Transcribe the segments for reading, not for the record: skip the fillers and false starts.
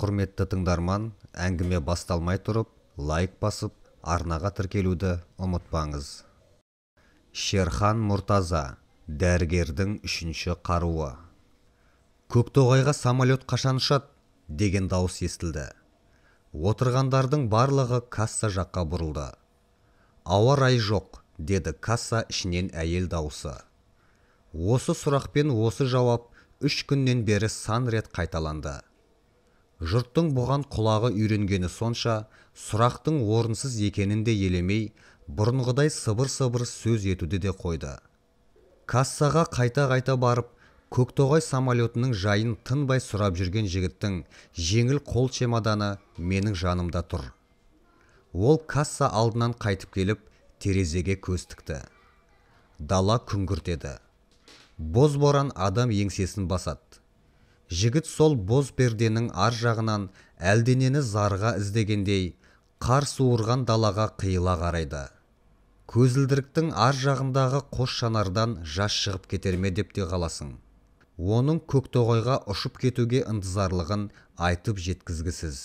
Құрметті тыңдарман, әңгіме басталмай тұрып, лайк басып, арнаға тіркелуді ұмытпаңыз. Шерхан Мұртаза, дәрігердің үшінші қаруы. Көктоғайға самолет қашан ұшады? Деген дауыс естілді. Отырғандардың барлығы касса жаққа бұрылды. Ауа райы жоқ, деді касса ішінен әйел дауысы. Осы сұрақпен осы жауап 3 күннен бері сан рет қайталанды. Жұрттың бұған құлағы үйренгені сонша, сұрақтың орынсыз екенін де елемей, бұрынғыдай сыбыр-сыбыр сөз етуді де қойды. Кассаға қайта-қайта барып, Көктоғай самолетінің жайын тынбай сұрап жүрген жігіттің жеңіл қол чемоданы менің жанымда тұр. Ол касса алдынан қайтып келіп, терезеге көз тікті. Дала күңгірт еді. Боз боран адам еңсесін басады. Жігіт сол боз перденің ар жағынан әлденені зарға іздегендей, қар суырған далаға қиыла қарайды. Көзілдіріктің ар жағындағы қос жанардан жас шығып кетер ме деп те қаласың. Оның Көктоғайға ұшып кетуге ынтызарлығын айтып жеткізгісіз.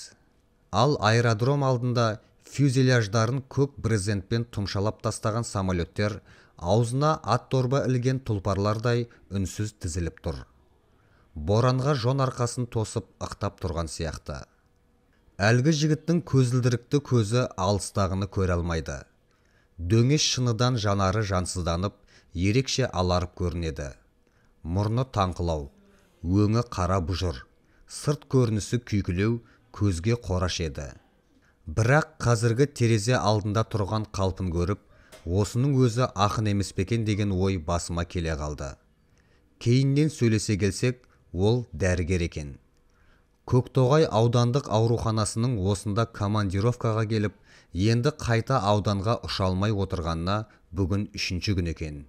Ал аэродром алдында фюзеляждарын көк брезентпен тұмшалап тастаған самолеттер аузына ат дорба ілген тұлпарлардай үнсіз тізіліп тұр. Боранға жон арқасын тосып ықтап тұрған сияқты. Әлгі жігіттің көзілдірікті көзі алыстағыны көре алмайды. Дөңес шыныдан жанары жансызданып, ерекше аларып көрінеді. Мұрны таңқылау, өңі қара бұжыр, сырт көрінісі күйкілеу, көзге қораш еді. Бірақ қазіргі терезе алдында тұрған қалпын көріп, осының өзі ақын емес пе екен деген ой басыма келе қалды. Кейіннен сөйлесе келсек, ол дәрігер екен. Көктоғай аудандық ауруханасының осында командировкаға келіп, енді қайта ауданға ұша алмай отырғанына бүгін 3-ші күн екен.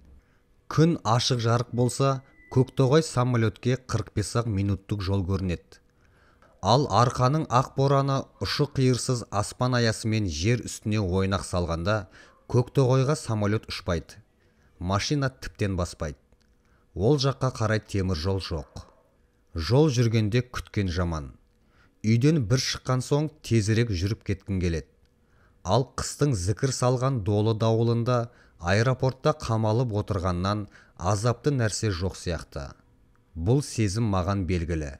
Күн ашық жарық болса, Көктоғай самолетке 45-ақ минуттық жол көрінеді. Ал арқаның ақ бораны ұшы қиырсыз аспан аясымен жер үстіне ойнақ салғанда, Көктоғайға самолет ұшпайды. Машина тіптен баспайды. Ол жаққа қарай темір жол жоқ. Жол жүргенде күткен жаман. Үйден бір шыққан соң тезірек жүріп кеткім келеді. Ал қыстың зікір салған долы дауылында аэропортта қамалып отырғаннан азапты нәрсе жоқ сияқты. Бұл сезім маған белгілі.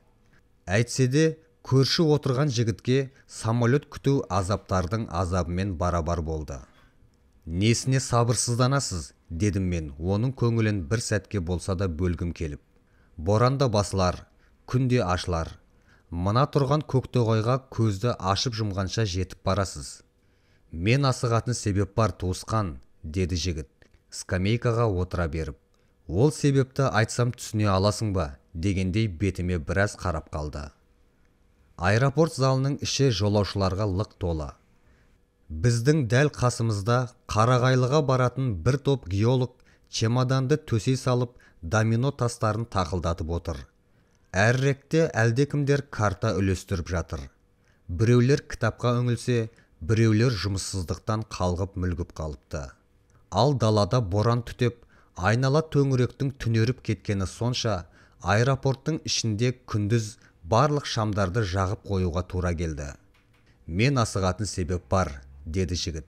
Әйтсе де, көрші отырған жігітке самолет күту азаптардың азабымен барабар болды. Несіне сабырсызданасыз, дедім мен, оның көңілін бір сәтке болса да бөлгім келіп. Боран да басылар, күн де ашылар. Мына тұрған Көктоғайға көзді ашып жұмғанша жетіп барасыз. Мен асығатын себеп бар, туысқан, деді жігіт, скамейкаға отыра беріп. Ол себепті айтсам түсіне аласың ба, дегендей бетіме біраз қарап қалды. Аэропорт залының іші жолаушыларға лық тола. Біздің дәл қасымызда Қарағайлыға баратын бір топ геолог чемоданды төсей салып, домино тастарын тақылдатып отыр. Әріректе әлдекімдер карта үлестіріп жатыр. Біреулер кітапқа үңілсе, біреулер жұмыссыздықтан қалғып мүлгіп қалыпты. Ал далада боран түтеп, айнала төңіректің түнеріп кеткені сонша, аэропорттың ішінде күндіз барлық шамдарды жағып қоюға тура келді. Мен асығатын себеп бар, деді жігіт.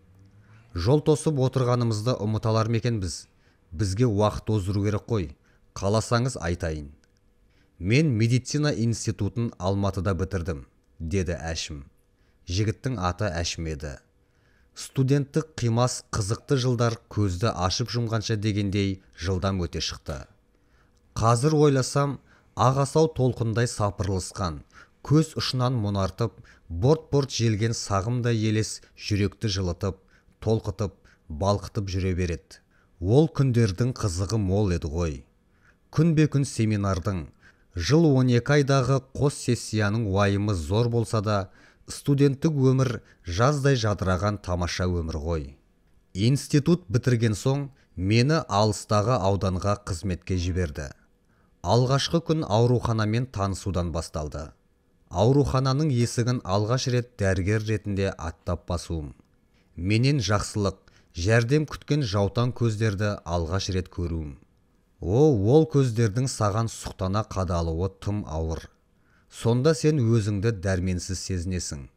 Жол тосып отырғанымызды ұмыталар ма екенбіз? Бізге уақыт оздыру керек қой, қаласаңыз айтайын. Мен медицина институтын Алматыда бітірдім, деді Әшім. Жігіттің аты Әшім еді. Студенттік қимас қызықты жылдар көзді ашып жұмғанша дегендей жылдам өте шықты. Қазір ойласам, ақ асау толқындай сапырылысқан, көз ұшынан мұнартып, борт-борт желген сағымдай елес жүректі жылытып, толқытып, балқытып жүре береді. Ол күндердің қызығы мол еді ғой. Күнбе-күн семинардың, жыл 12 айдағы қос сессияның уайымы зор болса да, студенттік өмір жаздай жадыраған тамаша өмір ғой. Институт бітірген соң мені алыстағы ауданға қызметке жіберді. Алғашқы күн ауруханамен танысудан басталды. Аурухананың есігін алғаш рет дәрігер ретінде аттап басуым. Менен жақсылық, жәрдем күткен жаутаң көздерді алғаш рет көруім. Ол көздердің саған сұқтана қадалуы тым ауыр. Сонда сен өзіңді дәрменсіз сезінесің.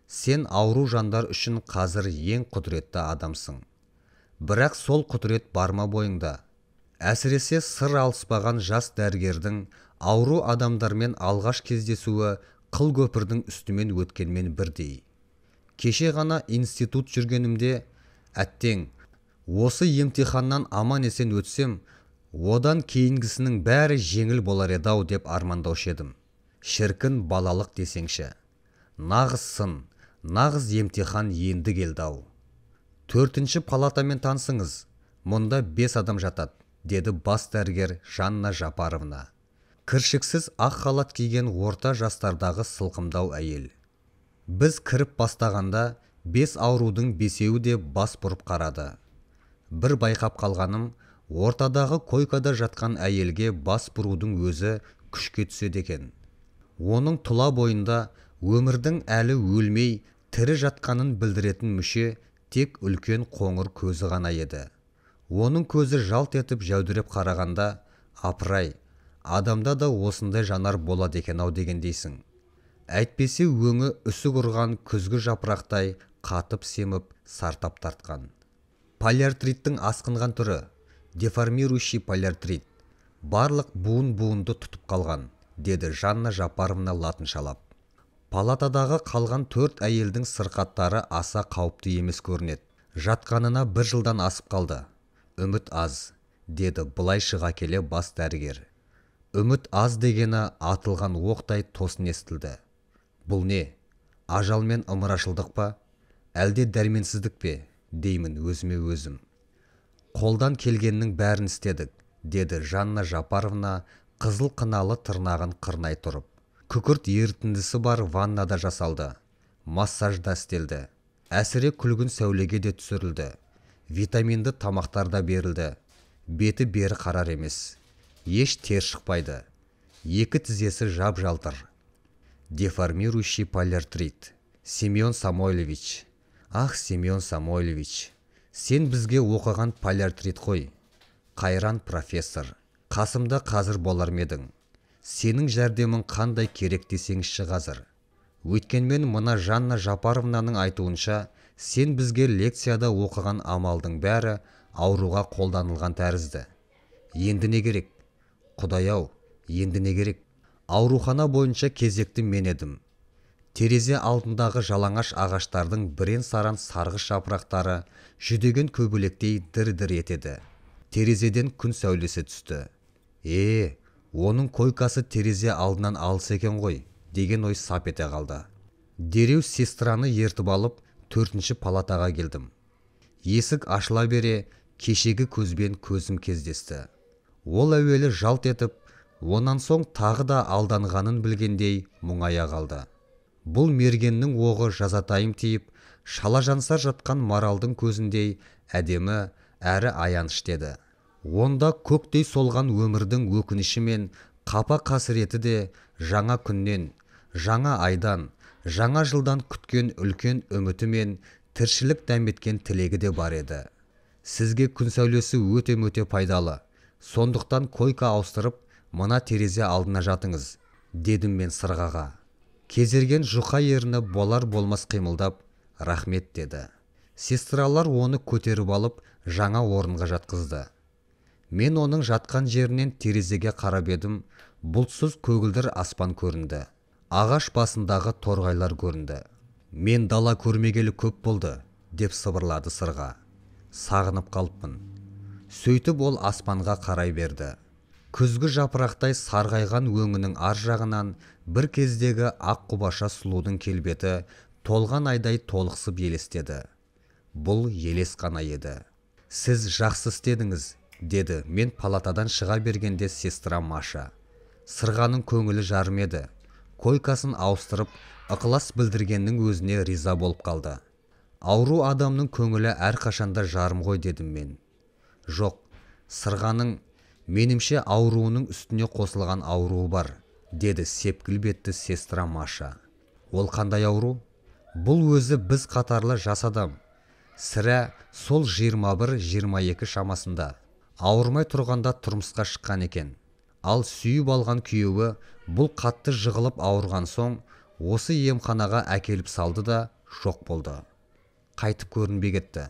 Сен ауру жандар үшін қазір ең құдіретті адамсың. Бірақ сол құдірет бар ма бойыңда? Әсіресе сыр алыспаған жас дәрігердің ауру адамдармен алғаш кездесуі қыл көпірдің үстімен өткенмен бірдей. Кеше ғана институт жүргенімде, әттең, осы емтиханнан аман-есен өтсем, одан кейінгісінің бәрі жеңіл болар еді-ау деп армандаушы едім. Шіркін балалық десеңші. Нағыз сын, нағыз емтихан енді келді-ау. 4-ші палатамен танысыңыз, мұнда 5 адам жатады, деді бас дәрігер Жанна Жапаровна. Кіршіксіз ақ халат киген орта жастардағы сылқымдау әйел. Біз кіріп бастағанда 5 аурудың 5-еуі де бас бұрып қарады. Бір байқап қалғаным, ортадағы койкада жатқан әйелге бас бұрудың өзі күшке түседі екен. Оның тұла бойында өмірдің әлі өлмей тірі жатқанын білдіретін мүше тек үлкен қоңыр көзі ғана еді. Оның көзі жалт етіп жәудіреп қарағанда, апырай, адамда да осындай жанар болады екен-ау дегендейсің. Әйтпесе өңі үсік ұрған күзгі жапырақтай қатып семіп сартап тартқан. Полиартриттің асқынған түрі, деформирующий полиартрит, барлық буын-буынды тұтып қалған, деді Жанна Жапаровна латыншалап. Палатадағы қалған 4 әйелдің сырқаттары аса қауіпті емес көрінеді. Жатқанына 1 жылдан асып қалды. Үміт аз, деді былай шыға келе бас дәрігер. Үміт аз дегені атылған оқтай тосын естілді. Бұл не? Ажалмен ымырашылдық па? Әлде дәрменсіздік пе? Деймін өзіме өзім. Қолдан келгеннің бәрін істедік, деді Жанна Жапаровна қызыл қыналы тырнағын қырнай тұрып. Күкірт ерітіндісі бар ваннада жасалды, массаж да істелді, әсіре күлгін сәулеге де түсірілді, витаминді тамақтар да берілді, беті бері қарар емес, еш тер шықпайды, 2 тізесі жап-жалтыр. Деформирующий полиартрит. Семен Самойлович. Ах, Семен Самойлович, сен бізге оқыған полиартрит қой. Қайран профессор, қасымда қазір болар ма едің? Сенің жәрдемің қандай керек десеңізші қазір. Өйткенмен мына Жанна Жапаровнаның айтуынша, сен бізге лекцияда оқыған амалдың бәрі ауруға қолданылған тәрізді. Енді не керек? Құдай-ау, енді не керек? Аурухана бойынша кезекті мен едім. Терезе алдындағы жалаңаш ағаштардың бірен-саран сарғыш жапырақтары жүдеген көбелектей дір-дір етеді. Терезеден күн сәулесі түсті. Оның койкасы терезе алдынан алыс екен ғой, деген ой сап ете қалды. Дереу сестраны ертіп алып, 4-ші палатаға келдім. Есік ашыла бере, кешегі көзбен көзім кездесті. Ол әуелі жалт етіп, онан соң тағы да алданғанын білгендей мұңая қалды. Бұл мергеннің оғы жазатайым тиіп, шала жансар жатқан маралдың көзіндей әдемі әрі аянышты еді. Онда көктей солған өмірдің өкініші мен қапа қасіреті де жаңа күннен, жаңа айдан, жаңа жылдан күткен үлкен үміті мен тіршілік дәметкен тілегі де бар еді. Сізге күн сәулесі өте-мөте пайдалы, сондықтан койка ауыстырып, мына терезе алдына жатыңыз, дедім мен сырғаға. Кезерген жұқа еріні болар болмас қимылдап, рахмет деді. Сестралар оны көтеріп алып, жаңа орынға жатқызды. Мен оның жатқан жерінен терезеге қарап едім, бұлтсыз көгілдір аспан көрінді. Ағаш басындағы торғайлар көрінді. Мен дала көрмегелі көп болды, деп сыбырлады сырға. Сағынып қалыппын. Сөйтіп ол аспанға қарай берді. Күзгі жапырақтай сарғайған өңінің ар жағынан бір кездегі ақ құбаша сұлудың келбеті толған айдай толықсып елестеді. Бұл елес қана еді. Сіз жақсы істедіңіз, деді мен палатадан шыға бергенде сестра Маша. Сырғаның көңілі жарым еді. Койкасын ауыстырып, ықылас білдіргеннің өзіне риза болып қалды. Ауру адамның көңілі әрқашанда жарым ғой, дедім мен. Жоқ, сырғаның менімше ауруының үстіне қосылған ауруы бар, деді сепкіл бетті сестра Маша. Ол қандай ауру? Бұл өзі біз қатарлы жас адам. Сірә сол 21-22 шамасында. Ауырмай тұрғанда тұрмысқа шыққан екен. Ал сүйіп алған күйеуі бұл қатты жығылып ауырған соң осы емханаға әкеліп салды да жоқ болды. Қайтып көрінбей кетті.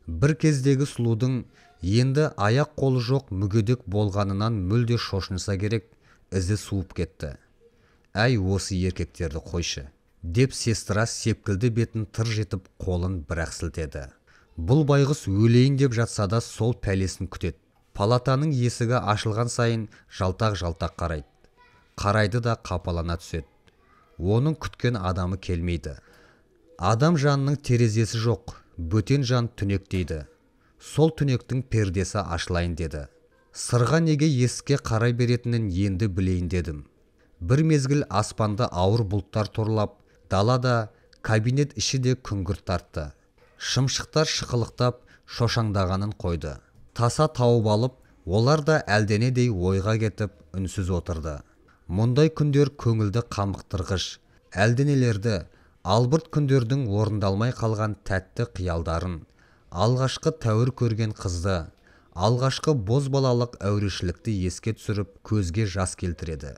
Бір кездегі сұлудың енді аяқ қолы жоқ мүгедек болғанынан мүлде шошынса керек, ізі суып кетті. Әй, осы еркектерді қойшы, деп сестра сепкілді бетін тыр жетіп қолын бірақ сілтеді. Бұл байғұс өлейін деп жатса да сол пәлесін күтеді. Палатаның есігі ашылған сайын жалтақ-жалтақ қарайды. Қарайды да қапалана түседі. Оның күткен адамы келмейді. Адам жанының терезесі жоқ, бөтен жан түнектейді. Сол түнектің пердесі ашылайын деді. Сырға неге есікке қарай беретінін енді білейін дедім. Бір мезгіл аспанды ауыр бұлттар торлап, далада, кабинет іші де күңгірт тартты. Шымшықтар шықылықтап, шошаңдағанын қойды. Таса тауып алып, олар да әлденедей ойға кетіп, үнсіз отырды. Мұндай күндер көңілді қамықтырғыш, әлденелерді, албырт күндердің орындалмай қалған тәтті қиялдарын, алғашқы тәуір көрген қызды, алғашқы бозбалалық әурешілікті еске түсіріп, көзге жас келтіреді.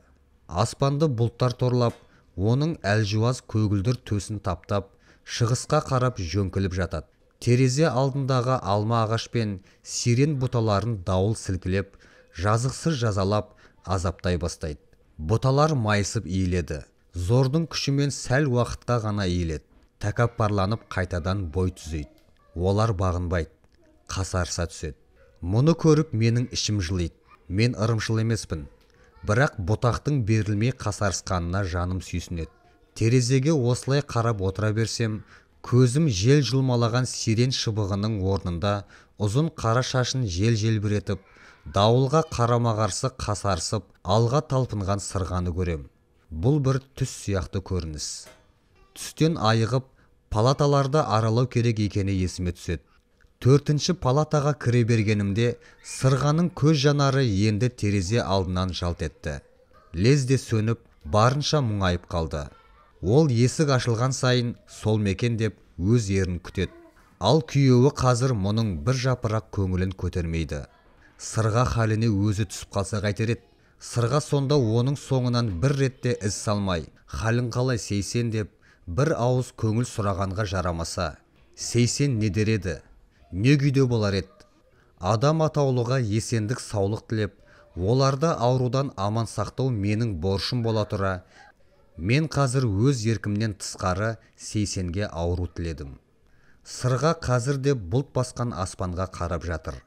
Аспанды бұлттар торлап, оның әлжуаз көгілдір төсін таптап, шығысқа қарап жөңкіліп жатады. Терезе алдындағы алма ағаш пен сирен бұталарын дауыл сілкілеп, жазықсыз жазалап, азаптай бастайды. Бұталар майысып иіледі. Зордың күшімен сәл уақытқа ғана иіледі. Тәкаппарланып қайтадан бой түзейді. Олар бағынбайды, қасарыса түседі. Мұны көріп менің ішім жылиды. Мен ырымшыл емеспін. Бірақ бұтақтың берілмей қасарысқанына жаным сүйсінеді. Терезеге осылай қарап отыра берсем, көзім жел жұлмалаған сирен шыбығының орнында ұзын қара шашын жел желбіретіп, дауылға қарама-қарсы қасарысып, алға талпынған сырғаны көрем. Бұл бір түс сияқты көрініс. Түстен айығып, палаталарды аралау керек екені есіме түседі. Төртінші палатаға кіре бергенімде сырғаның көз жанары енді терезе алдынан жалт етті. Лезде сөніп, барынша мұңайып қалды. Ол есік ашылған сайын сол мекен деп өз ерін күтеді. Ал күйеуі қазір мұның бір жапырақ көңілін көтермейді. Сырға халіне өзі түсіп қалса қайтер еді. Сырға сонда оның соңынан бір ретте із салмай, халің қалай Сейсен деп бір ауыз көңіл сұрағанға жарамаса, Сейсен не дер еді? Не күйде болар еді? Адам атаулыға есендік саулық тілеп, оларды аурудан аман сақтау менің борышым бола тұра, мен қазір өз еркімнен тысқары Сейсенге ауру тіледім. Сырға қазір де бұлт басқан аспанға қарап жатыр.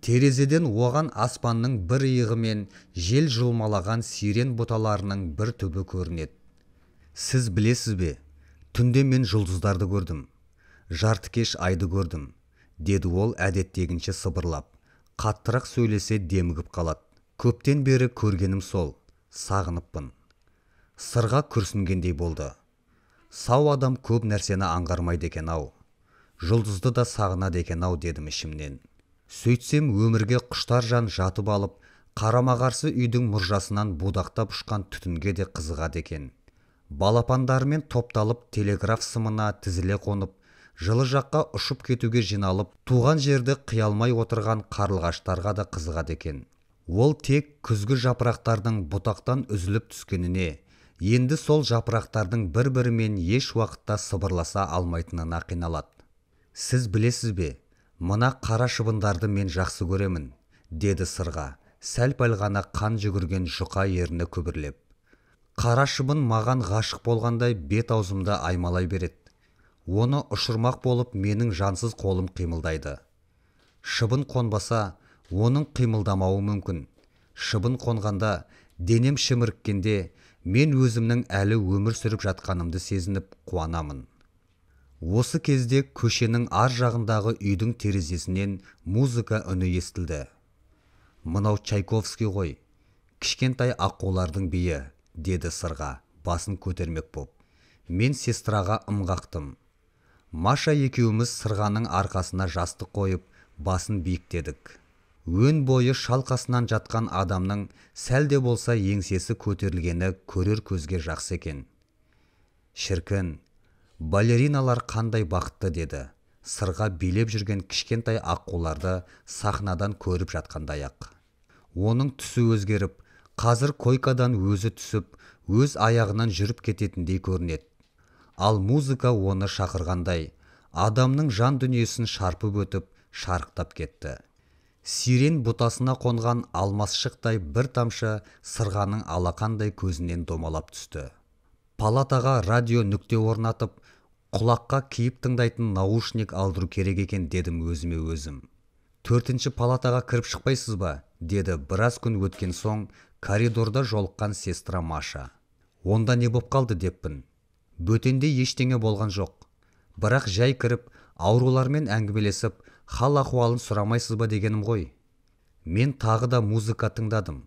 Терезеден оған аспанның бір иығы мен жел жұлмалаған сирен бұталарының бір түбі көрінеді. Сіз білесіз бе, түнде мен жұлдыздарды көрдім, жартыкеш айды көрдім, деді ол әдеттегінше сыбырлап. Қаттырақ сөйлесе демігіп қалады. Көптен бері көргенім сол, сағыныппын. Сырға күрсінгендей болды. Сау адам көп нәрсені аңғармайды екен ау. Жұлдызды да сағынады екен ау дедім ішімнен. Сөйтсем өмірге құштар жан жатып алып, қарама-қарсы үйдің мұржасынан будақтап ұшқан түтінге де қызығады екен. Балапандарымен топталып телеграф сымына тізіле қонып, жылы жаққа ұшып кетуге жиналып, туған жерді қиялмай отырған қарлығаштарға да қызығады екен. Ол тек күзгі жапырақтардың бұтақтан үзіліп түскеніне, енді сол жапырақтардың бір-бірімен еш уақытта сыбырласа алмайтынына қиналады. Сіз білесіз бе, мына қара шыбындарды мен жақсы көремін, деді сырға, сәл-пәл ғана қан жүгірген жұқа ерні күбірлеп. Қара шыбын маған ғашық болғандай бет аузымды аймалай береді. Оны ұшырмақ болып менің жансыз қолым қимылдайды. Шыбын қонбаса, оның қимылдамауы мүмкін. Шыбын қонғанда, денем шіміріккенде, мен өзімнің әлі өмір сүріп жатқанымды сезініп қуанамын. Осы кезде көшенің ар жағындағы үйдің терезесінен музыка үні естілді. Мынау Чайковский ғой, кішкентай аққулардың биі, деді сырға, басын көтермек боп. Мен сестраға ым қақтым. Маша екеуміз сырғаның арқасына жастық қойып, басын биіктедік. Өн бойы шалқасынан жатқан адамның сәл де болса еңсесі көтерілгені көрер көзге жақсы екен. Шіркін, балериналар қандай бақытты, деді. Сырға билеп жүрген кішкентай аққуларды сахнадан көріп жатқандай-ақ. Оның түсі өзгеріп, Қазір койкадан өзі түсіп, өз аяғынан жүріп кететіндей көрінеді. Ал музыка оны шақырғандай, адамның жан дүниесін шарпып өтіп, шарықтап кетті. Сирен бұтасына қонған алмасшықтай бір тамшы Сырғаның алақандай көзінен домалап түсті. Палатаға радио нүкте орнатып, құлаққа киіп тыңдайтын наушник алдыру керек екен дедім өзіме өзім. 4-ші палатаға кіріп шықпайсыз ба? Деді біраз күн өткен соң коридорда жолыққан сестра Маша. Онда не боп қалды деппін. Бөтенде ештеңе болған жоқ. Бірақ жай кіріп, аурулармен әңгімелесіп, хал ахуалын сұрамайсыз ба дегенім ғой. Мен тағы да музыка тыңдадым.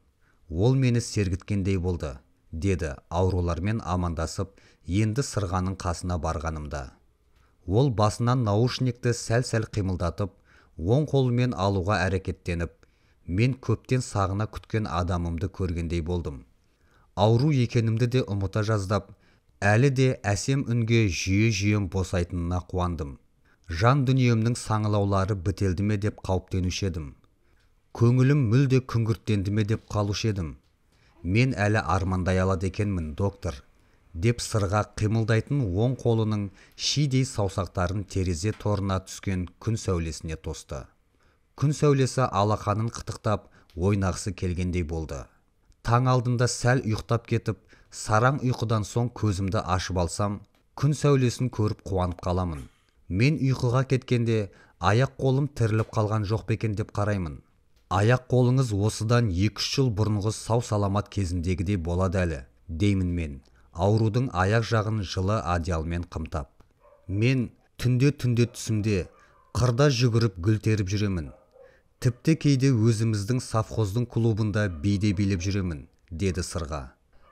Ол мені сергіткендей болды, деді аурулармен амандасып, енді Сырғаның қасына барғанымда. Ол басынан наушникті сәл-сәл қимылдатып, оң қолымен алуға әрекеттеніп, мен көптен сағына күткен адамымды көргендей болдым. Ауру екенімді де ұмыта жаздап, әлі де әсем үнге жүйе-жүйем босайтынына қуандым. Жан дүниемнің саңылаулары бітелді ме деп қауіптенуші едім. Көңілім мүлде күңгірттенді ме деп қалушы едім. Мен әлі армандай алады екенмін, доктор, деп Сырға қимылдайтын оң қолының шидей саусақтарын терезе торына түскен күн сәулесіне тосты. Күн сәулесі алақанын қытықтап, ойнағысы келгендей болды. Таң алдында сәл ұйықтап кетіп, сараң ұйқыдан соң көзімді ашып алсам, күн сәулесін көріп қуанып қаламын. Мен ұйқыға кеткенде аяқ қолым тіріліп қалған жоқ па екен деп қараймын. Аяқ қолыңыз осыдан 2-3 жыл бұрынғы сау-саламат кезіндегідей болады әлі, деймін мен, аурудың аяқ жағын жылы одеялмен қымтап. Мен түнде-түнде түсімде қырда жүгіріп гүл теріп жүремін. Тіпті кейде өзіміздің совхоздың клубында биде билеп жүремін, деді Сырға.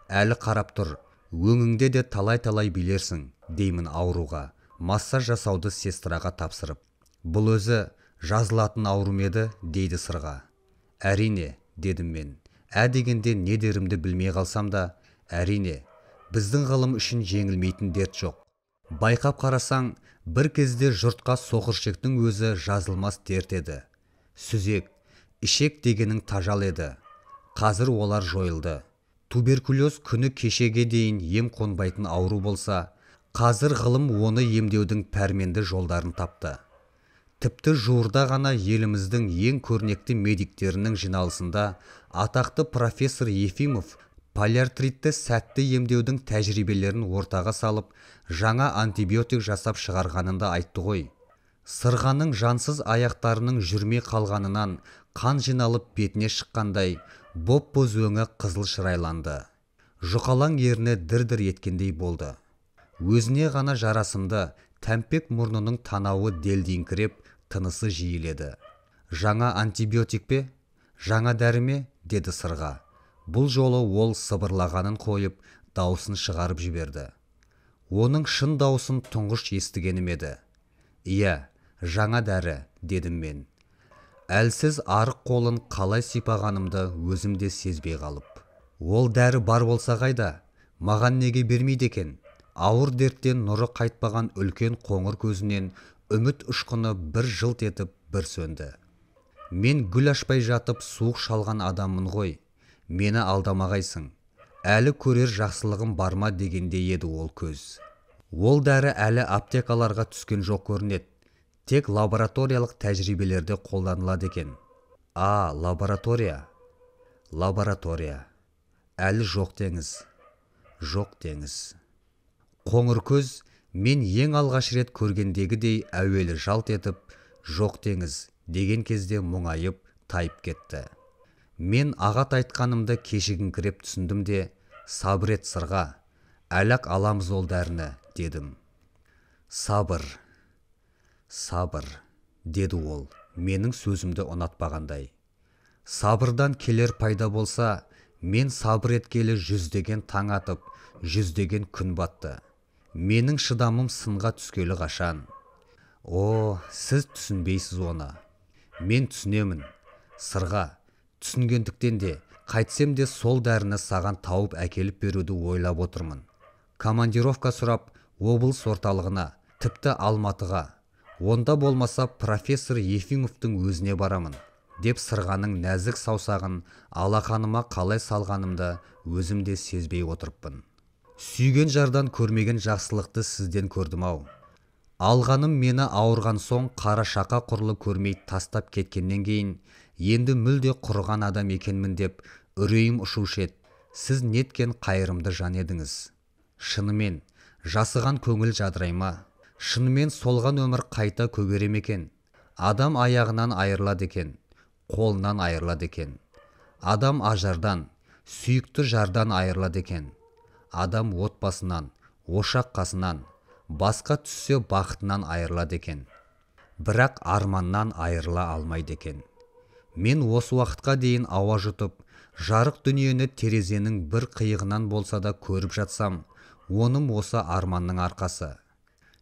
Әлі қарап тұр, өңіңде де талай-талай билерсің, деймін ауруға, массаж жасауды сестраға тапсырып. Бұл өзі жазылатын ауру ма еді, дейді Сырға. Әрине, дедім мен. Ә дегенде не дерімді білмей қалсам да, әрине, біздің ғылым үшін жеңілмейтін дерт жоқ. Байқап қарасаң, бір кезде жұртқа соқыршектің өзі жазылмас дерт еді. Сүзек, ішек дегенің тажал еді. Қазір олар жойылды. Туберкулез күні кешеге дейін ем қонбайтын ауру болса, қазір ғылым оны емдеудің пәрменді жолдарын тапты. Тіпті жуырда ғана еліміздің ең көрнекті медиктерінің жиналысында атақты профессор Ефимов полиартритті сәтті емдеудің тәжірибелерін ортаға салып, жаңа антибиотик жасап шығарғанын да айтты ғой. Сырғаның жансыз аяқтарының жүрмей қалғанынан қан жиналып бетіне шыққандай, боп-боз өңі қызыл шырайланды. Жұқалаң ерні дір-дір еткендей болды. Өзіне ғана жарасымды тәмпек мұрнының танауы делдиіңкіреп, тынысы жиіледі. Жаңа антибиотик пе? Жаңа дәрі ме? Деді Сырға. Бұл жолы ол сыбырлағанын қойып, даусын шығарып жіберді. Оның шын даусын тұңғыш естігенім еді. Иә, жаңа дәрі, дедім мен. Әлсіз арық қолын қалай сипағанымды өзім де сезбей қалып. Ол дәрі бар болса қайда? Маған неге бермейді екен? Ауыр дерттен нұры қайтпаған үлкен қоңыр көзінен үміт ұшқыны бір жылт етіп бір сөнді. Мен гүл ашпай жатып суық шалған адаммын ғой. Мені алдамағайсың. Әлі көрер жақсылығым бар ма дегенде еді ол көз. Ол дәрі әлі аптекаларға түскен жоқ көрінеді. Тек лабораториялық тәжірибелерде қолданылады екен. А, лаборатория. Лаборатория. Әлі жоқ деңіз. Жоқ деңіз. Қоңыр көз мен ең алғаш рет көргендегідей әуелі жалт етіп, жоқ деңіз деген кезде мұңайып тайып кетті. Мен ағат айтқанымды кешігіңкіреп түсіндім де, сабыр ет Сырға, әлі-ақ аламыз ол дәріні, дедім. Сабыр, сабыр, деді ол, менің сөзімді ұнатпағандай. Сабырдан келер пайда болса, мен сабыр еткелі жүздеген таң атып, жүздеген күн батты. Менің шыдамым сынға түскелі қашан. О, сіз түсінбейсіз оны. Мен түсінемін, Сырға. Түсінгендіктен де, қайтсем де сол дәріні саған тауып әкеліп беруді ойлап отырмын. Командировка сұрап, облыс орталығына, тіпті Алматыға. Онда болмаса профессор Ефимовтың өзіне барамын. Деп сырғаның нәзік саусағын алақаныма қалай салғанымды өзім де сезбей отырыппын. Сүйген жардан көрмеген жақсылықты сізден көрдім-ау. Алғаным мені ауырған соң қара шақа құрлы көрмей тастап кеткеннен кейін енді мүлде құрыған адам екенмін деп үрейім ұшушы еді. Сіз неткен қайырымды жан едіңіз. Шынымен, жасыған көңіл жадырай ма? Шынымен солған өмір қайта көгере ме екен? Адам аяғынан айырылады екен, қолынан айырылады екен. Адам ажардан, сүйікті жардан айырылады екен. Адам отбасынан, ошақ қасынан, басқа түссе бақытынан айырылады екен. Бірақ арманнан айырыла алмайды екен. Мен осы уақытқа дейін ауа жұтып, жарық дүниені терезенің бір қиығынан болса да көріп жатсам, оным осы арманның арқасы.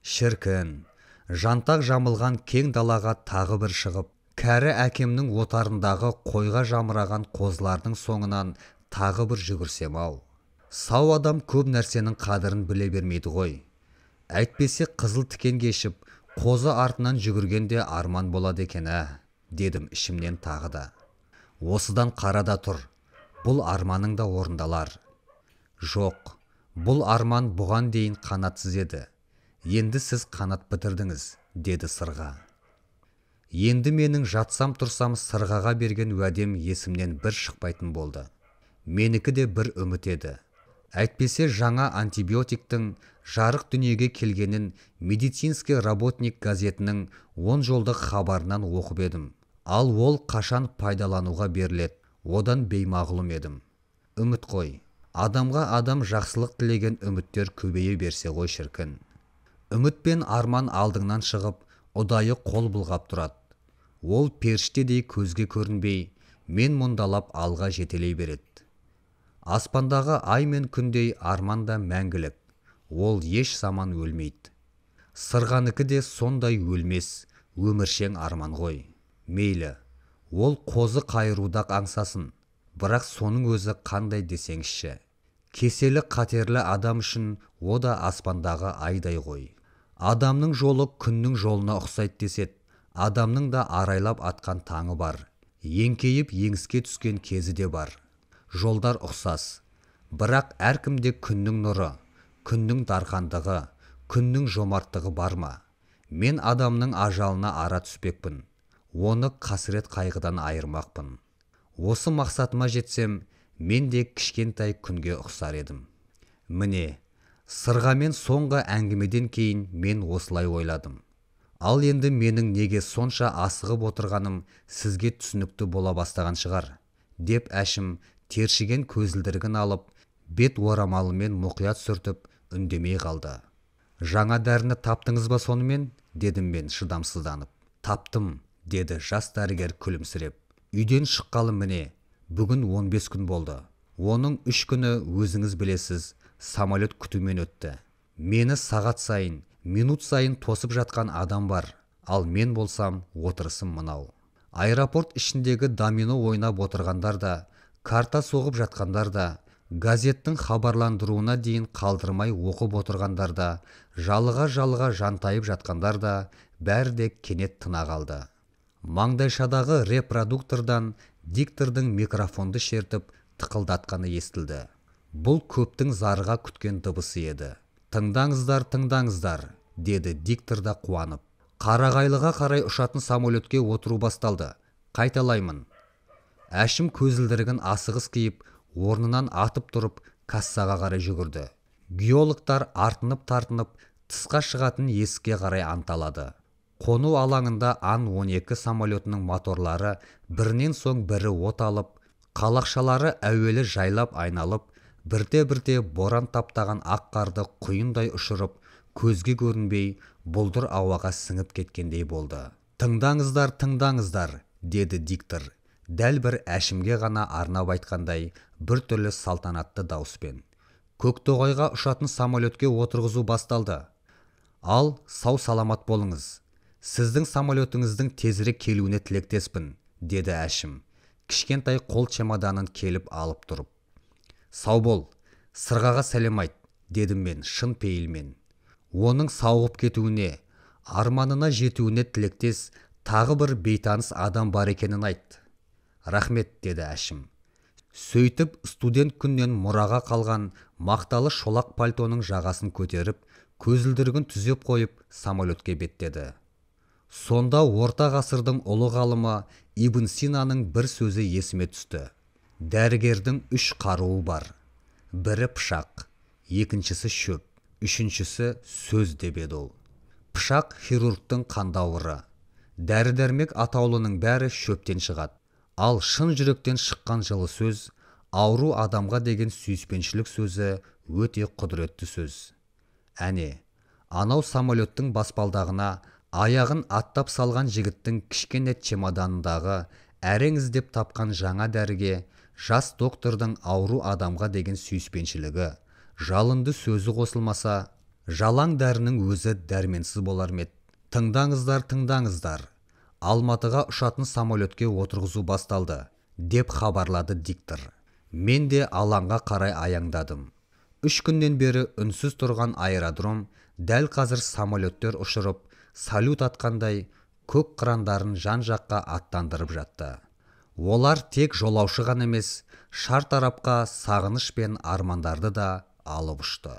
Шіркін, жантақ жамылған кең далаға тағы бір шығып, кәрі әкемнің отарындағы қойға жамыраған қозылардың соңынан тағы бір жүгірсем-ау. Сау адам көп нәрсенің қадірін біле бермейді ғой. Әйтпесе қызыл тікен кешіп, қозы артынан жүгіргенде арман болады екен, ә, дедім ішімнен тағы да. Осыдан қара да тұр, бұл арманың да орындалар. Жоқ, бұл арман бұған дейін қанатсыз еді. Енді сіз қанат бітірдіңіз, деді сырға. Енді менің жатсам тұрсам сырғаға берген уәдем есімнен бір шықпайтын болды. Менікі де бір үміт еді. Әйтпесе жаңа антибиотиктің жарық дүниеге келгенін «Медицинский работник» газетінің 10 жолдық хабарынан оқып едім. Ал ол қашан пайдалануға беріледі, одан беймағлұм едім. Үміт қой. Адамға адам жақсылық тілеген үміттер көбейе берсе ғой шіркін. Үміт пен арман алдыңнан шығып, ұдайы қол бұлғап тұрады. Ол періштедей көзге көрінбей, мен мұндалап алға жетелей береді. Аспандағы ай мен күндей арман да мәңгілік, ол еш заман өлмейді. Сырғанікі де сондай өлмес, өміршең арман ғой. Мейлі, ол қозы қайыруда аңсасын, бірақ соның өзі қандай десеңізші. Кеселі қатерлі адам үшін о да аспандағы айдай ғой. Адамның жолы күннің жолына ұқсайды деседі, адамның да арайлап атқан таңы бар, еңкейіп еңіске түскен кезі де бар. Жолдар ұқсас, бірақ әркімде күннің нұры, күннің дархандығы, күннің жомарттығы бар ма? Мен адамның ажалына ара түспекпін, оны қасірет қайғыдан айырмақпын. Осы мақсатыма жетсем, мен де кішкентай күнге ұқсар едім. Міне, сырғамен соңғы әңгімеден кейін мен осылай ойладым. Ал енді менің неге сонша асығып отырғаным сізге түсінікті бола бастаған шығар, деп Әшім тершіген көзілдірігін алып, бет орамалымен мұқият сүртіп, үндемей қалды. Жаңа дәріні таптыңыз ба сонымен? Дедім мен шыдамсызданып. Таптым, деді жас дәрігер күлімсіреп. Үйден шыққалы міне, бүгін 15 күн болды. Оның 3 күні өзіңіз білесіз, самолет күтумен өтті. Мені сағат сайын, минут сайын тосып жатқан адам бар, ал мен болсам отырысым мынау. Аэропорт ішіндегі домино ойнап отырғандар да, карта соғып жатқандар да, газеттің хабарландыруына дейін қалдырмай оқып отырғандар да, жалыға-жалыға жантайып жатқандар да, бәрі де кенет тына қалды. Маңдайшадағы репродуктордан диктордың микрофонды шертіп тықылдатқаны естілді. Бұл көптің зарыға күткен дыбысы еді. Тыңдаңыздар, тыңдаңыздар, деді диктор да қуанып. Қарағайлыға қарай ұшатын самолетке отыру басталды. Қайталаймын. Әшім көзілдірігін асығыс киіп, орнынан атып тұрып, кассаға қарай жүгірді. Геологтар артынып-тартынып, тысқа шығатын есікке қарай анталады. Қону алаңында Ан-12 самолетінің моторлары бірінен соң бірі от алып, қалақшалары әуелі жайлап айналып, бірте-бірте боран таптаған ақ қарды құйындай ұшырып, көзге көрінбей, бұлдыр ауаға сіңіп кеткендей болды. Тыңдаңыздар, тыңдаңыздар, деді диктор, дәл бір Әшімге ғана арнап айтқандай бір түрлі салтанатты дауыспен. Көктоғайға ұшатын самолетке отырғызу басталды. Ал сау саламат болыңыз. Сіздің самолетіңіздің тезірек келуіне тілектеспін, деді Әшім, кішкентай қол чемоданын келіп алып тұрып. Сау бол, сырғаға сәлем айт, дедім мен шын пейілмен. Оның сауығып кетуіне, арманына жетуіне тілектес тағы бір бейтаныс адам бар екенін айт. Рахмет, деді Әшім. Сөйтіп, студент күннен мұраға қалған мақталы шолақ пальтоның жағасын көтеріп, көзілдірігін түзеп қойып, самолетке беттеді. Сонда орта ғасырдың ұлы ғалымы Ибн Синаның бір сөзі есіме түсті. Дәрігердің 3 қаруы бар. Бірі пышақ, екіншісі шөп, үшіншісі сөз деп еді ол. Пышақ хирургтың қандауыры. Дәрі-дәрмек атаулының бәрі шөптен шығады. Ал шын жүректен шыққан жылы сөз, ауру адамға деген сүйіспеншілік сөзі өте құдіретті сөз. Әне, анау самолеттің баспалдағына аяғын аттап салған жігіттің кішкене чемоданындағы әрең іздеп тапқан жаңа дәріге жас доктордың ауру адамға деген сүйіспеншілігі, жалынды сөзі қосылмаса, жалаң дәрінің өзі дәрменсіз болар ма еді. Тыңдаңыздар, тыңдаңыздар. Алматыға ұшатын самолетке отырғызу басталды, деп хабарлады диктор. Мен де алаңға қарай аяңдадым. 3 күннен бері үнсіз тұрған аэродром дәл қазір самолеттер ұшырып, салют атқандай көк қырандарын жан-жаққа аттандырып жатты. Олар тек жолаушы ғана емес, шар тарапқа сағыныш пен армандарды да алып ұшты.